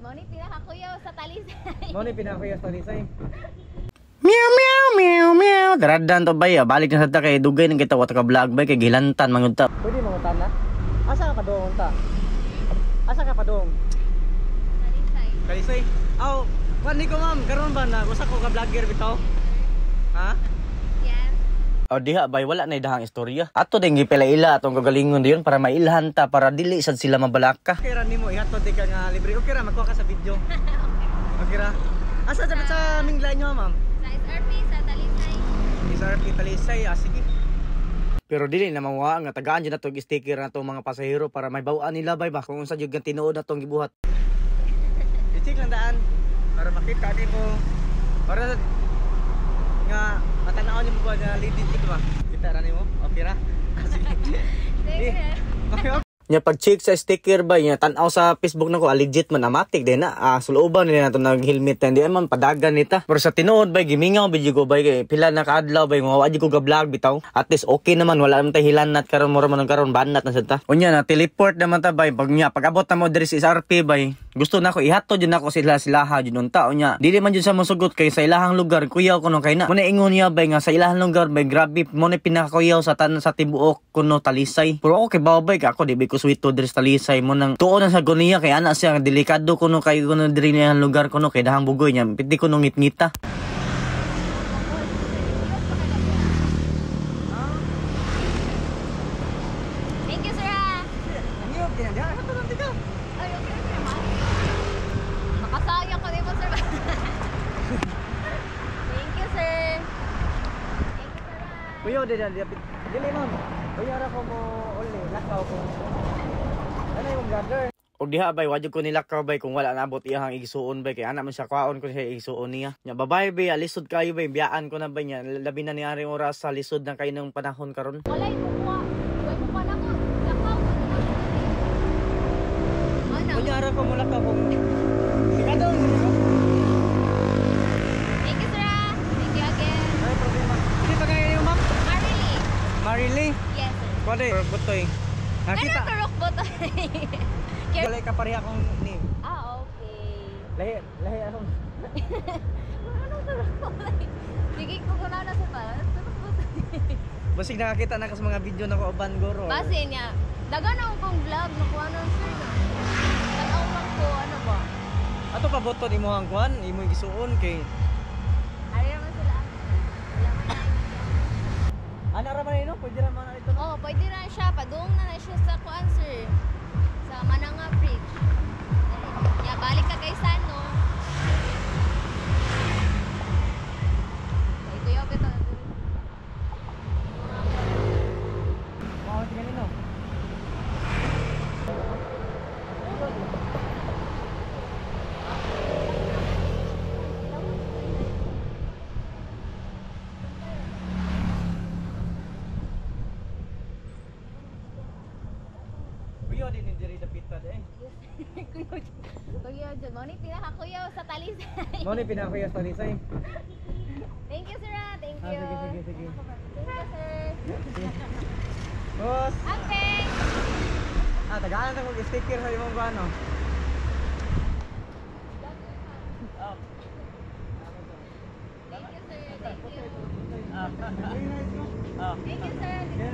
Mao ni pinakakuyaw sa Talisay. Mao ni pinakakuyaw sa Talisay. Meow meow meow meow. Daradan to bay, balik na sa ta kay dugay nang kita wa ta ka vlog bay kay gilantan man ta. Pwede mangutan na? Asa ka padung ta? Asa ka padung? Talisay. Talisay. Aw, kuan ni ko ma'am, karon ba na usa ko ka vlogger bitaw? Ha? Yes. O diha bay wala na dahang istorya. Ato din gipila-ila atong kagalingon diyon para mailhan ta para dili sad sila mabalaka. Okay ra nimo ihatod di ka nga libre. Okay ra magkuha ka sa video. Okay ra. Asa dapat sa mingla nyo ma'am? Sa SRP sa Talisay. SRP Talisay, ah, sige. Pero dili na mawa nga tagaan jud nato og sticker na mga pasahero para may baw-an nila bay ba kung unsa jud nga tinuod natong gibuhat. I-check lang daan para makita din mo para nga matanaw nimo ba na legit ito ba? Kita ra nimo? Okay ra? Ah, sige. Sige. Okay, okay. Nya pag check sa sticker ba nya tan-aw sa Facebook nako ah, legit man amatik din na ah, sulooban nila nato nag helmet hindi man padagan nita. Pero sa tinuod bay gimingaw bidyo ko bay kay pila na kaadlaw bay nga wa jud ko ga vlog bitaw. At least okay naman wala man tay hilanat karon mura man ang karon banat na sad ta. Unya na teleport naman ta bay pag nya pag abot na mo diri sa SRP bay gusto nako ihatod jud nako sila silaha jud unta unya dili man jud sa mosugot kay sa ilahang lugar kuyaw kuno kay na. Muna ingon niya bay nga sa ilahang lugar bay grabe mo ni pinakakuyaw sa tanan sa tibuok kuno Talisay. Pero ako kay babay ka ako di ba ko swito diri sa Talisay mo nang tuon na sa goniya kay ana siya delikado kuno kay kuno diri niya ang lugar kuno kay dahang bugoy niya piti kuno ngitngita. Thank you, sir. Ah. Ang iyog kaya diha hatod lang tika. Ay, okay okay naman. Makasayang ko mo, sir. Thank you, sir. Thank you, sir. Ah. Kuya di di dili ma'am. Kuya ra ko mo uli lakaw ko. Ano yung brother? Og diha bay wa jud ko nilakaw bay kung wala naabot iyahang igsuon bay kay ana man siya kwaon ko siya igsuon niya. Nya babay bay alisod kayo bay biyaan ko na bay nya labi na ni aring oras sa lisod na kayo ng panahon karon. Walay kukuha. Walay kukuha na ko. Lakaw ko na. Ano? Kuya ra ko mo lakaw ko. Sikadong ko. Thank you, sir. Ah. Thank you again. Ay problema. Hindi pa kayo niyo ma'am? Marily. Marily. Yes, sir. Kuya butoy. Nakita. Nakita. Ganun turok ba to? Wala ka pareha akong name. Ah, okay. Lahi, lahi akong. Anong turok ba? Sige, kukuha na sa pa. Turok ba to? Basig nakakita na ka sa mga video na ko uban goro. Base niya. Daga na akong vlog. Nakuha na sir na. Tanaw lang ko. Ano ba? Ato pa boton imo ang kuan, imo gisuon kay Ari naman sila. Wala man na idea. ana ra man ino, pwede ra man ito. Oh, pwede na siya. Padung na na siya sa kuan, sir. Sa Mananga Bridge. Ya, balik ka kay Sano. Ay, kuya, beto. Mao tingnan nino. Kuya din diri dapita eh. Kuya, dyan. Mao ni pinakakuyaw sa Talisay. Mao ni pinakakuya sa Talisay. Thank you, sir. Ah. Thank Ah, you. sige, sige, sige. Thank you, sir. Boss, Okay. ah tagaan ta kog sticker sa imong kuan no. Thank you, sir. Thank you. Ah. Thank you, sir.